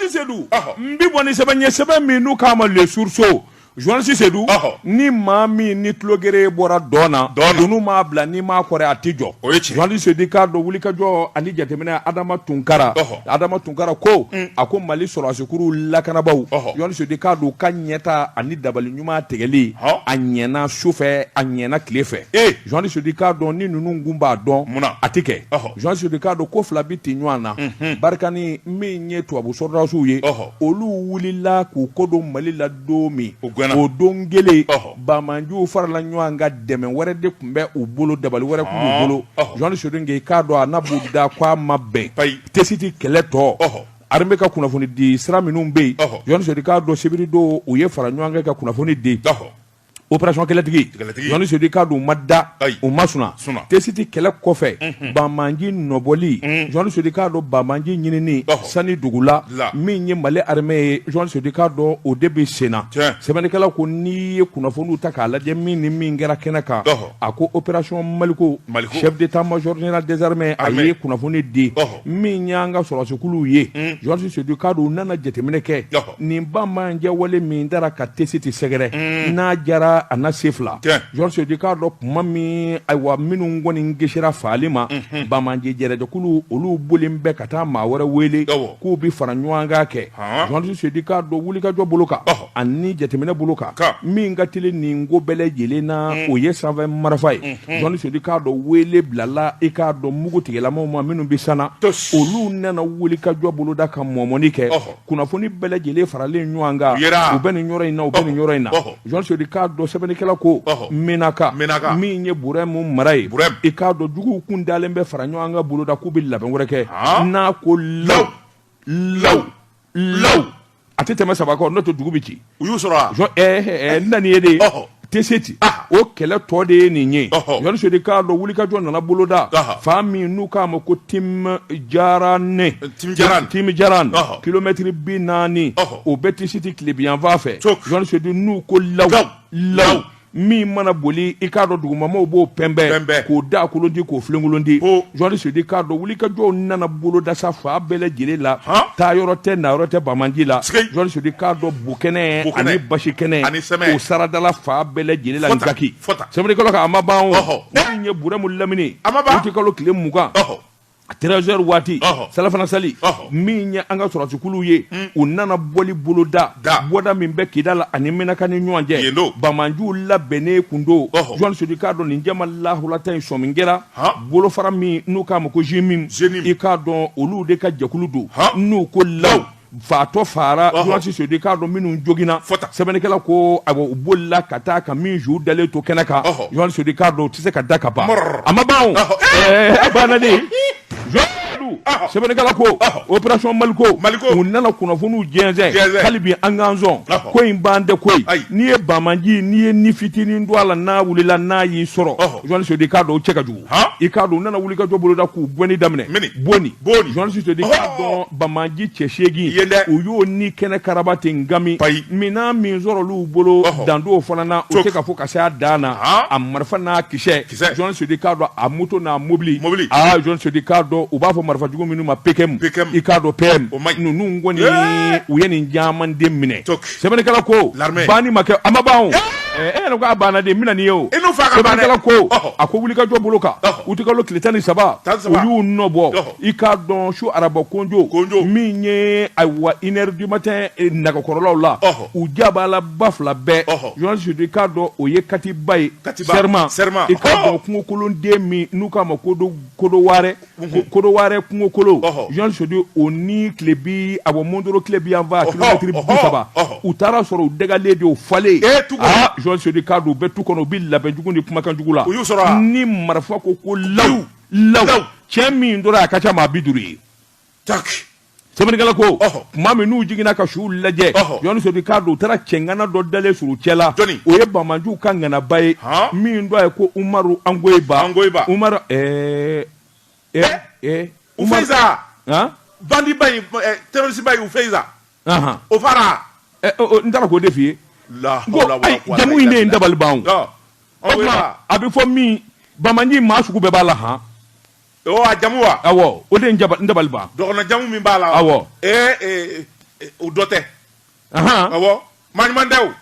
Journaliste Seydou, n bi bɔ ni sɛbɛn ye, sɛbɛn min n'u k'a ma Le Sursaut. Journaliste Seydou, ni maa min ni tulogere bɔra dɔn na, dunun m'a bila, n'i m'a kɔrɛ a tɛ jɔ. O ye tiɲɛ. Journaliste Seydou k'a dɔn wulikajɔ ani jateminɛ Adama Tunkara, Adama Tunkara ko a ko Mali sɔrɔdasikuru lakanabaaw, journaliste Seydou k'a dɔn u ka ɲɛta ani dabali ɲuman tigɛli, a ɲɛna su fɛ, a ɲɛna tile fɛ. Journaliste Seydou k'a dɔn ni ninnu kun b'a dɔn, a tɛ kɛ. Journaliste Seydou k'a dɔn ko fila bɛ ten ɲɔgɔn na. Barkhane min ye tubabu sɔrɔdasiw ye, olu wulila k'u kɔ don Mali la don min, o don kelen banbaanciw farala ɲɔgɔn kan, dɛmɛ wɛrɛ de tun bɛ u bolo, dabali wɛrɛ tun b'u bolo. Journaliste Seydou i k'a dɔn a n'a b'u da ko a ma bɛn Tessit kɛlɛ tɔ. Armée ka kunnafoni di sira minnu bɛ yen, journaliste Seydou k'a dɔn sibiri don u ye fara ɲɔgɔn kan ka kunnafoni di. Opération kɛlɛtigi, journaliste Seydou k'a dɔn u ma da, u ma suna. Tessit kɛlɛ kɔfɛ, banbaanci nɔbɔli, journaliste Seydou k'a dɔn banbaanci ɲinini sani dugu la, min ye Mali armée ye, journaliste Seydou k'a dɔn o de bɛ sen na. Sɛbɛnnikɛla ko n'i ye kunnafoniw ta k'a lajɛ, min ni min kɛra kɛnɛ kan, a ko opération Maliko, chef d'état-major général des armées a ye kunnafoni di. Min y'an ka sɔrɔdasikuluw ye, journaliste Seydou k'a dɔn u nana jateminɛ kɛ nin banbaanci wale min dara ka Tessit sɛgɛrɛ, n'a jara a na se fila. Journaliste Seydou k'a dɔn kuma min, ayiwa, minnu kɔni kisira faali ma, banbaanci jɛrɛjɛkulu olu bolilen bɛ ka taa maa wɛrɛ wele k'u bɛ fara ɲɔgɔn kan kɛ. Journaliste Seydou k'a dɔn wulikajɔ bolo kan ani jateminɛ bolo kan, min ka teli nin ko bɛɛ lajɛlen na, o ye sanfɛ marifa ye. Journaliste Seydou k'a dɔn wele bilala i k'a dɔn mugu tigɛlamaw ma minnu bɛ sanna, olu nana wulikajɔ boloda ka mɔmɔni kɛ. Kunnafoni bɛɛ lajɛlen faralen ɲɔgɔn kan, u bɛ nin yɔrɔ in na, u bɛ nin yɔrɔ in na. Journaliste Seydou k'a dɔn sɛbɛnnikɛla ko Menaka, min ye Burɛmu mara ye, i k'a dɔn juguw kun dalen bɛ fara ɲɔgɔn kan boloda k'u bɛ labɛn wɛrɛ kɛ. N'a ko law law law, a tɛ tɛmɛ saba kan, n'o tɛ dugu bɛ ci. U y'u sɔrɔ wa? N nana ye de Tessit, o kɛlɛ tɔ de ye nin ye. Journaliste Seydou k'a dɔn wulikajɔ nana boloda fan min n'u k'a ma ko Timjaran, Timjaran, kilomɛtiri 40, o bɛ Tessit tilebinyanfan fɛ. Journaliste Seydou n'u ko law law, min mana boli, i k'a dɔn dugumamaw b'o pɛnbɛn k'o da kolon di, k'o filenkolon di. Journaliste Seydou k'a dɔn wulikajɔw nana boloda sa fan bɛɛ lajɛlen la, taa yɔrɔ tɛ, na yɔrɔ tɛ banbaanci la. Journaliste Seydou k'a dɔn bukɛnɛ ani basikɛnɛ, o saradala fan bɛɛ lajɛlen la. Nkaki sɛbɛnnikɛlaw kan a ma ban o. Min ye Burɛmu lamini, utikalo tile 20, 13 heures waati, salafana sali, min ye an ka sɔrɔdasikuluw ye, u nana bɔli boloda, bɔda min bɛ Kidal ani Menaka ni ɲɔgɔn cɛ. Banbaanciw labɛnnen kun don. Journaliste Seydou k'a dɔn nin jama lahulata in sɔmi kɛra bolofara min n'u k'a ma ko JNIM, i k'a dɔn olu de ka jɛkulu don. N'u ko law, faatɔ fara. Journaliste Seydou k'a dɔn minnu joginna, sɛbɛnnikɛla ko ayiwa u bolila ka taa ka min su dalen to kɛnɛ kan. Journaliste Seydou k'a dɔn u tɛ se ka da ka ban, a ma ban o, a banna de. Sɛbɛnnikɛla ko opération Maliko, u nana kunnafoniw jɛnsɛn. Hali bi an k'an sɔn ko in ban tɛ koyi. N'i ye banbaanci, n'i ye ni fitinin don a la, n'a wulila n'a y'i sɔrɔ, journaliste Seydou k'a dɔn o cɛ ka jugu. I k'a dɔn u nana wulikajɔ boloda k'u gɛnni daminɛ boni. Journaliste Seydou k'a dɔn banbaanci cɛ 8, u y'o ni kɛnɛ karaba ten gami. Minɛn min sɔrɔl'u bolo dan t'o fana na, u tɛ ka fɔ ka se a dan na, a marifa n'a kisɛ. Journaliste Seydou k'a dɔn a moto n'a mobili. Aa, journaliste Seydou k'a dɔn u b'a fɔ marifa jugu minnu ma PKM, i k'a dɔn PM ninnu kɔni, u ye nin caman de minɛ. Sɛbɛnnikɛla ko banni ma kɛ, a ma ban o. E yɛrɛ ko a banna de, n bɛna n'i ye o. Sɛbɛnnikɛla ko a ko wulikajɔ bolo kan, utikalo tile 13, u y'u nɔbɔ, i k'a dɔn su araba konjo min ye, ayiwa, 1 heure du matin nagakɔrɔlaw la, u jabalaba fila bɛɛ. Journaliste Seydou k'a dɔn o ye Katiba ye, Serma, i k'a dɔn kungokolonden min n'u k'a ma Kodowarɛ, Kodowarɛ kungokolo. Journaliste Seydou, o ni tilebi, a bɔ Mondoro tilebi yanfan, kilomɛtiri 30, u taara sɔrɔ u dagalen de, u falen. Aa, journaliste Seydou k'a dɔn u bɛ tu kɔnɔ, u bɛ labɛn jugu ni kumakan jugu la. Ni marifa ko ko law law, cɛ min tora a ka ca maa 50 ye. Sɛbɛnnikɛla ko tuma min n'u jiginna ka suw lajɛ, journaliste Seydou k'a dɔn u taara cɛŋana dɔ dalen sɔrɔ u cɛ la. O ye banbaanciw ka ŋanaba ye min tɔgɔ ye ko Umaru Angoyiba. Umaru Ufeiza, bandiba in, terroriste ba in, Ufeiza, o fara. N taara k'o de f'i ye ko jamu in de ye n dabali ban. O tuma a bɛ fɔ min banbaanci maa sugu bɛɛ b'a la han. O a jamu wa? Awɔ, o de ye n dabali ban. Dɔgɔnɔ jamu min b'a la. Awɔ. Ee. O dɔ tɛ. Awɔ, maa ɲuman tɛ o.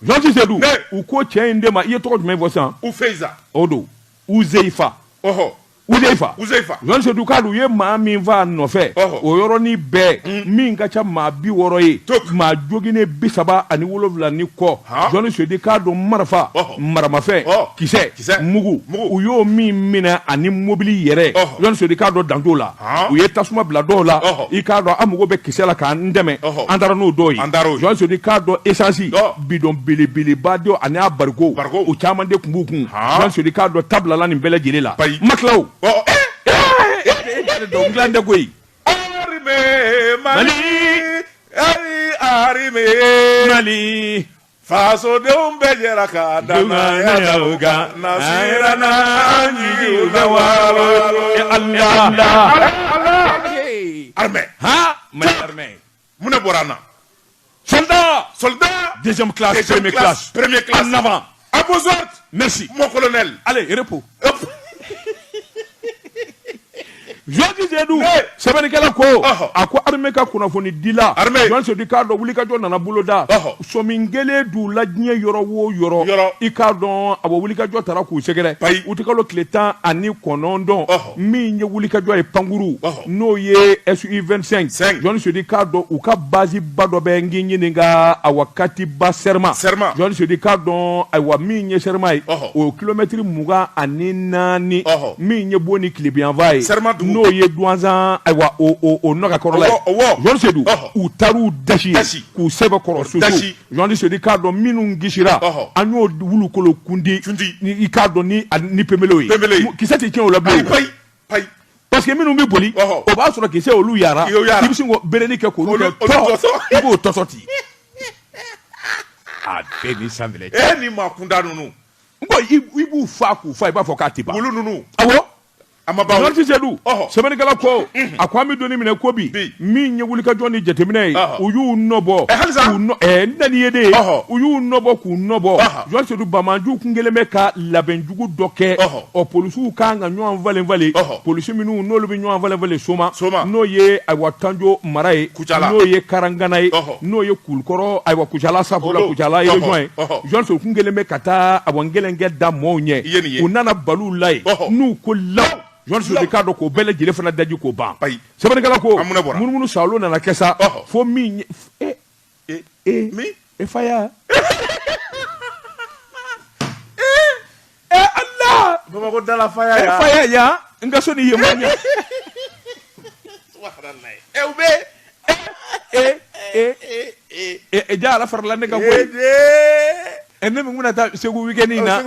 Jean Seydou, u ko cɛ in de ma, i ye tɔgɔ jumɛn fɔ sisan? Uzeifa. O don, Uzeifa. Ɔhɔ. Uzeifa. Uzeifa. Jean Seydou k'a dun u ye maa min fa a nɔfɛ, o yɔrɔnin bɛɛ, min ka ca maa 60 ye, maa joginnen 37 ni kɔ. Jean Seydou k'a dɔn marifa, maramafɛn, kisɛ, mugu, u y'o min minɛ ani mobili yɛrɛ. Jean Seydou k'a dɔn dan t'o la. U ye tasuma bila dɔw la, i k'a dɔn an mago bɛ kisɛ la k'an dɛmɛ, an taara n'o dɔw ye. Jean Seydou k'a dɔn essence, bidon belebeleba dɔ ani a bariko, o caman de tun b'u kun. Jean Seydou k'a dɔn tabilala nin bɛɛ lajɛlen la. Ma tila o. Donc dilan tɛ koyi. Armée Mali, armée Mali. Fasodenw bɛɛ jɛra ka danaya da u kan, na siranna an jigiw bɛ waalo. Allah. Armée. Ha, Mali armée. Mun de bɔra an na? Soldat. Soldat. Deuxième classe, première classe. Première classe. En avant. À vos ordres. Merci. Mon colonel. Allez, repos. Jean Seydou, sɛbɛnnikɛla ko, a ko armée ka kunnafoni dila, Jean Seydou k'a dɔn wulikajɔ nana boloda, sɔmi kelen d'u la diɲɛ yɔrɔ o yɔrɔ, i k'a dɔn a bɔ wulikajɔ taara k'u sɛgɛrɛ, utikalo tile 19, min ye wulikajɔ ye pankuru, n'o ye SU-25, Jean Seydou k'a dɔn u ka base ba dɔ bɛ n ɲininka awa Katiba Serma, Jean Seydou k'a dɔn ayiwa min ye Serma ye, o kilomɛtiri 24, min ye bon ni tilebinyanfan ye, n'o ye Duwanzan ayiwa o nɔgɔ kɔrɔla ye. Jean Seydou, u taar'u dasi k'u sɛbɛ kɔrɔ soso. Jean Seydou k'a dɔn minnu kisira, an y'o wulukolo kundi, i k'a dɔn ni pemelew ye, kisɛ tɛ tiɲɛ o la bilen. Parce que minnu bɛ boli, o b'a sɔrɔ kisɛ olu yara, i bɛ sin k'o bereni kɛ k'olu kɛ tɔ, i b'o tɔsɔ ten. A bɛɛ ni sanfɛla cɛ. Ni maa kunda ninnu. N ko i b'u fa k'u fa, i b'a fɔ k'a tɛ ban. Wulu ninnu. Awɔ. Jean Seydou, sɛbɛnnikɛla ko, a ko an bɛ donni minɛ ko bi, min ye wulikajɔ ni jateminɛ ye, u y'u nɔbɔ, n nana ye de, u y'u nɔbɔ k'u nɔbɔ. Jean Seydou, bamanjuw kun kelen bɛ ka labɛnjugu dɔ kɛ, ɔ polisiw kan ka ɲɔgɔn falen falen, polisi minnu n'olu bɛ ɲɔgɔn falen falen Soma, n'o ye ayiwa Tanjo mara ye, n'o ye Karangana ye, n'o ye Kulukɔrɔ ayiwa Kucala Safula Kucala région ye. Jean Seydou kun kelen bɛ ka taa awa ngɛlɛnkɛ da mɔɔw ɲɛ, u nana baliw la yen, n'u ko law. Jean Seydou k'a dɔn k'o bɛɛ lajɛlen fana daji k'o ban. Sɛbɛnnikɛla ko, munumunu salo nana kɛ sa, fo min e fa ya. Allah. Bamakɔ dala faya ya. Faya ya, n ka so ni yen ma ɲɛ. U bɛ. Ja Ala farala ne kan koyi. Ne min bɛna taa Segu week-end in na.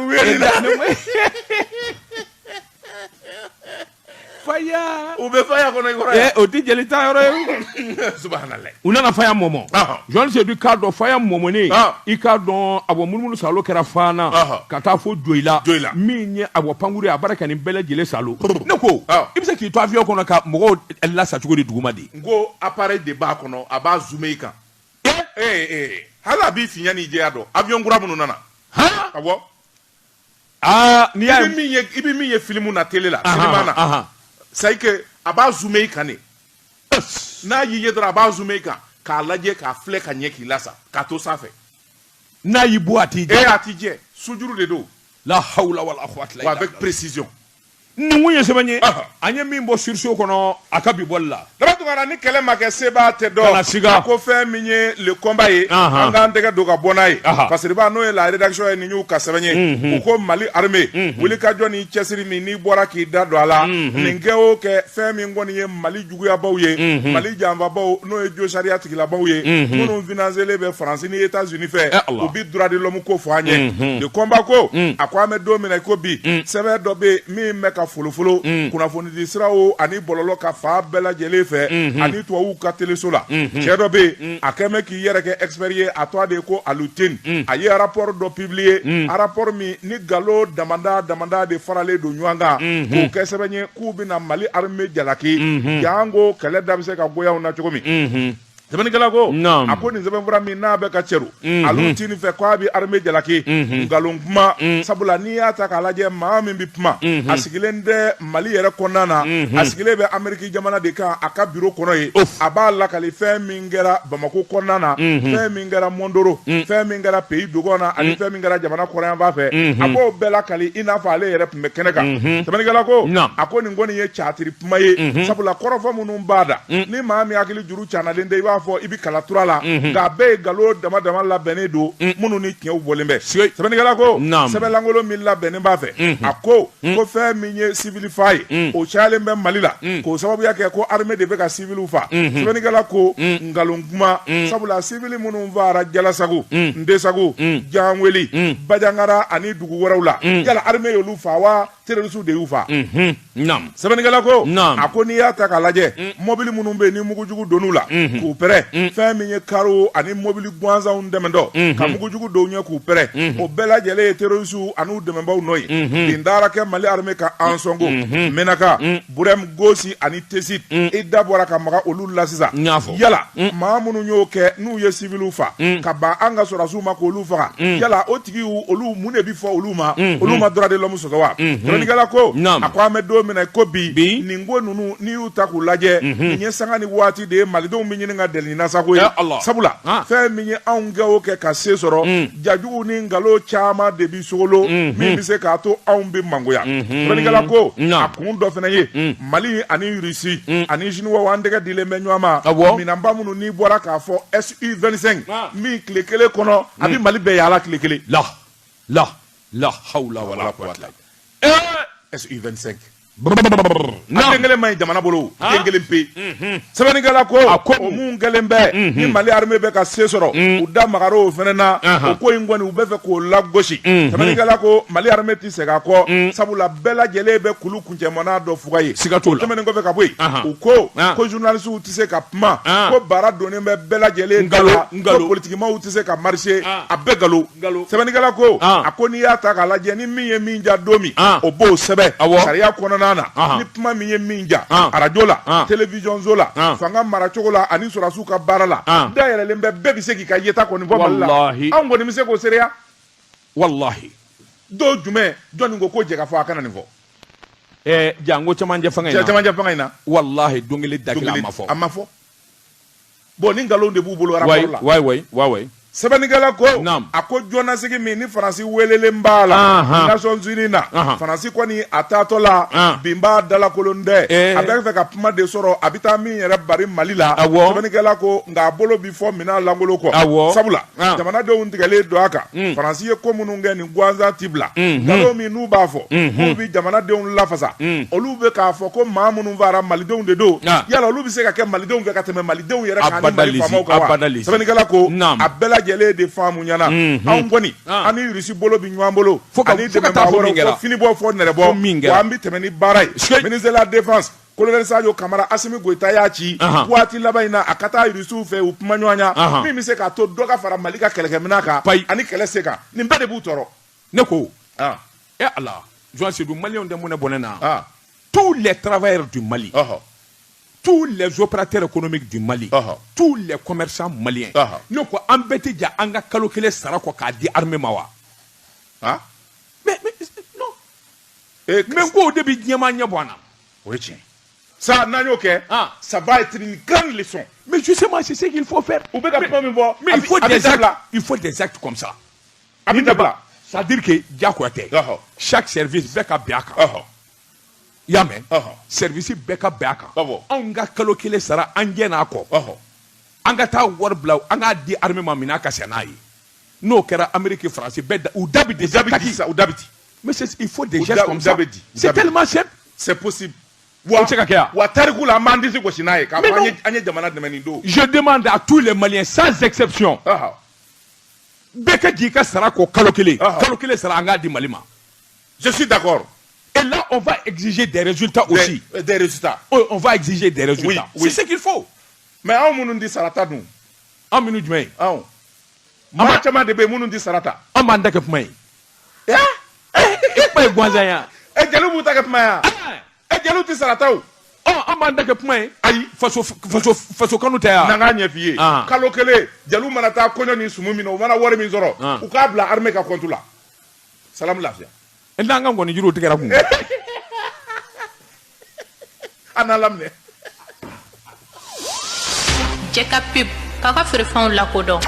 Faya. U bɛ faya kɔnɔ i kɔrɔ yan. O tɛ jeli ta yɔrɔ ye. Subahanallahi. U nana faya mɔmɔ. Jean Seydou k'a dɔn faya mɔmɔnen, i k'a dɔn awɔ munumunu salo kɛra Fana, ka taa fo Joyila. Min ye awɔ pankuru ye, a baara ka nin bɛɛ lajɛlen salo. Ne ko, i bɛ se k'i to avion kɔnɔ ka mɔgɔw lasa cogo di duguma de? N ko appareil de b'a kɔnɔ, a b'a zoomer i kan. Hali a b'i finya n'i jɛya dɔn, avion kura minnu nana. Awɔ. N'i y'a ye, i bɛ min ye film na télé la, cinéma na. C'est que a b'a zoomer i kan de. N'a y'i ye dɔrɔn a b'a zoomer i kan k'a lajɛ k'a filɛ ka ɲɛ k'i lasa k'a to sanfɛ. N'a y'i bɔ a t'i jɛ. A t'i jɛ, sujuru de don. La hawla wala quwwata illa billah. Avec précision. Nin kun ye sɛbɛn ye, an ye min bɔ sursaut kɔnɔ a ka bi bɔli la. Daba Tunkara, ni kɛlɛ ma kɛ sebaa tɛ dɔn. A ko fɛn min ye le combat ye, an k'an tɛgɛ don ka bɔ n'a ye. Fasiriba n'o ye la rédaction ye, nin y'u ka sɛbɛn ye. U ko Mali armée, wulikajɔ ni cɛsiri min n'i bɔra k'i da don a la, nin kɛ o kɛ fɛn min kɔni ye Mali juguyabaw ye, Mali janfabaw n'o ye jo sariya tigilabaw ye, minnu financelen bɛ Faransi ni États-Unis fɛ, u bi droit de l'homme ko fɔ an ye. Le combat ko, a ko an bɛ don min na i ko bi, sɛbɛn dɔ bɛ yen min bɛ ka folofolo kunnafonidi siraw ani bɔlɔlɔ ka fan bɛɛ lajɛlen fɛ, ani tubabuw ka teleso la. Cɛ dɔ bɛ yen, a kɛn bɛ k'i yɛrɛ kɛ expert ye, a tɔgɔ de ye ko Alutine. A ye rapport dɔ publier, rapport min ni nkalon damada de faralen don ɲɔgɔn kan, k'o kɛ sɛbɛn ye k'u bɛna Mali armée jalaki, janko kɛlɛ da bɛ se ka goya na cogo min. Sɛbɛnnikɛla ko a ko nin sɛbɛnfura min n'a bɛ ka cɛru alu tini fɛ k'a bɛ armée jalaki nkalon kuma sabula n'i y'a ta k'a lajɛ maa min bɛ kuma a sigilen tɛ Mali yɛrɛ kɔnɔna na a sigilen bɛ Ameriki jamana de kan a ka bureau kɔnɔ yen a b'a lakali fɛn min kɛra Bamakɔ kɔnɔna na fɛn min kɛra Mondoro fɛn min kɛra Pays Dogon na ani fɛn min kɛra jamana kɔrɔnyanfan fɛ a b'o bɛɛ lakali i n'a fɔ ale yɛrɛ tun bɛ kɛnɛ kan sɛbɛnnikɛla ko a ko nin kɔni ye catiri kuma ye sabula kɔrɔfɔ minnu b'a da ni maa min hakili juru canalen tɛ i b'a fɔ i bɛ kala tura la nka a bɛɛ ye nkalon dama dama labɛnnen don minnu ni tiɲɛw bɔlen bɛ sɛbɛnnikɛla ko sɛbɛnlankolon min labɛnnen b'a fɛ a ko ko fɛn min ye sivili faa ye o cayalen bɛ Mali la k'o sababuya kɛ ko armée de bɛ ka siviliw faa sɛbɛnnikɛla ko nkalon kuma sabula sivili minnu faara Jalasagu Ntesagu Janweli Bajangara ani dugu wɛrɛw la yala armée y'olu faa wa terroriste de y'u faa sɛbɛnnikɛla ko a ko n'i y'a ta k'a lajɛ mɔbili minnu bɛ yen ni mugujugu donn'u la k'u pɛrɛn fɛn min ye kariw ani mɔbili gansanw dɛmɛtɔ ka mugujugu don u ɲɛ k'u pɛrɛn o bɛɛ lajɛlen ye terroriste an'u dɛmɛbaaw nɔ ye bin taara kɛ Mali armée kan Ansɔngo Menaka Burɛmu Gosi ani Tesit i da bɔra ka maga olu la sisan yala maa minnu y'o kɛ n'u ye siviliw faa ka ban an ka sɔrɔdasiw ma k'olu faga yala o tigiw olu mun de bɛ fɔ olu ma olu ma droit de l'homme sɔsɔ wa sɛbɛnnikɛla ko a ko an bɛ don min na ko bi nin ko ninnu n'i y'u ta k'u lajɛ nin ye sanga ni waati de ye malidenw bɛ ɲini ka deli na sago ye sabula fɛn min ye anw kɛ o kɛ ka se sɔrɔ jajugu ni nkalon caman de bɛ sogolo min bɛ se k'a to anw bɛ mangoya sɛbɛnnikɛla ko a kun dɔ fana ye Mali ani Russie ani Chinois an tɛgɛ dilen bɛ ɲɔgɔn ma minɛnba minnu n'i bɔra k'a fɔ SU-25 min tile kelen kɔnɔ a bɛ Mali bɛɛ yaala tile kelen la la la hawla wala quwwata SU-25 a den kelen man ɲi jamana bolo den kelen pe sɛbɛnnikɛla ko a ko o mun kɛlen bɛ ni Mali armée bɛ ka se sɔrɔ u da magara o fana na o ko in kɔni u bɛ fɛ k'o lagosi sɛbɛnnikɛla ko Mali armée tɛ segin a kɔ sabula bɛɛ lajɛlen bɛ kulu kuncɛmana dɔ fuga ye siga t'o la tɛmɛnen kɔfɛ ka bɔ yen u ko ko journalistes tɛ se ka kuma ko bara donnen bɛ bɛɛ lajɛlen da la ko politikimaw tɛ se ka marcher a bɛɛ nkalon sɛbɛnnikɛla ko a ko n'i y'a ta k'a lajɛ ni min ye min ja don min o b'o sɛbɛn sariya kɔnɔna na ni kuma min ye min ja arajo la télévision so la fanga maracogo la ani sɔrɔdasiw ka baara la da yɛlɛlen bɛ bɛɛ bɛ se k'i ka yeta kɔni fɔ Mali la anw kɔni bɛ se k'o seereya walahi don jumɛn jɔnni ko ko jɛ ka fɔ a kana nin fɔ janko cɛmancɛ fanga in na cɛmancɛ fanga in na walahi don kelen da kelen a ma fɔ a ma fɔ bon ni nkalon de b'u bolo rapport la wayi wayi wayi sɛbɛnnikɛla ko a ko jɔnnasigi min ni Faransi welelen b'a la Nations Unies na Faransi kɔni a taatɔ la bin b'a dalakolon tɛ a bɛ fɛ ka kuma de sɔrɔ a bɛ taa min yɛrɛ bari Mali la sɛbɛnnikɛla ko nka a bolo bi fɔ minɛn lankolon kɔ sabula jamanadenw tigɛlen don a kan Faransi ye ko minnu kɛ nin gansan ti bila nkalon min n'u b'a fɔ k'u bɛ jamanadenw lafasa olu bɛ k'a fɔ ko maa minnu faara malidenw de don yala olu bɛ se ka kɛ malidenw fɛ ka tɛmɛ malidenw yɛrɛ kan ni Mali faamaw kan wa sɛbɛnnikɛla ko a bɛɛ lajɛlen de faamu ɲɛna anw kɔni an ni Irisi bolo bɛ ɲɔgɔn bolo ani dɛmɛbaa wɛrɛw fo fini bɔ fo nɛrɛ bɔ wa an bɛ tɛmɛ ni baara ye ministre de la défense Colonel Sadio Kamara Asimi Goyita y'a ci waati laban in na a ka taa Irisiw fɛ u kuma ɲɔgɔnya min bɛ se k'a to dɔ ka fara Mali ka kɛlɛkɛminɛn kan ani kɛlɛ se kan nin bɛɛ de b'u tɔɔrɔ ne ko e Ala Joan Seydou maliyɛnw tɛ mun bɔnɛ na tous les travailleurs du Mali tous les opérateurs économiques du Mali tous les commerçants maliens ne ko an bɛɛ tɛ jɛ an ka kalo kelen sara kɔ k'a di armée ma wa mais non mais ko o de bɛ diɲɛmaa ɲɛ bɔ an na o ye tiɲɛ ça n'an y'o kɛ ça va être une grande leçon mais justement c'est ce qu'il faut faire u bɛ ka kuma min fɔ mais il faut des actes comme ça a bɛ dabila c'est à dire que diyagoya tɛ chaque service bɛɛ ka bɛn a kan i y'a mɛn service bɛɛ ka bɛn a kan anw ka kalo kelen sara an jɛ n'a kɔ an ka taa wari bila an k'a di armée ma minɛn ka san n'a ye n'o kɛra Amérique France bɛɛ u da bɛ di u da bɛ di mais il faut des gestes comme ça c'est tellement simple c'est possible wa se ka kɛ yan wa tariku la an b'an disi gosi n'a ye k'a fɔ an ye jamana dɛmɛ nin don je demande à tous les Maliens sans exception bɛɛ ka j'i ka sara kɔ kalo kelen kalo kelen sara an k'a di Mali ma je suis d'accord et là on va exiger des résultats aussi des résultats on va exiger des résultats oui, c'est ce qu'il faut mais anw minnu di sarata dun anw minnu jumɛn ye anw maa caman de bɛ yen minnu di sarata an b'an ta kɛ kuma ye e kuma ye gansan ye jeliw b'u ta kɛ kuma ye jeliw tɛ sarata o Ɔ, an b'an ta kɛ kuma ye. Ayi. Faso kanu tɛ yan. N'an k'a ɲɛf'i ye, kalo kelen, jeliw mana taa kɔɲɔ ni sumu min na, u mana wari min sɔrɔ, u k'a bila armée ka compte la. Salamu, lafiya. N'an ka ngɔni juruw tigɛra kun. An n'a laminɛ. Jɛ ka pub k'aw ka feerefɛnw lakodɔn.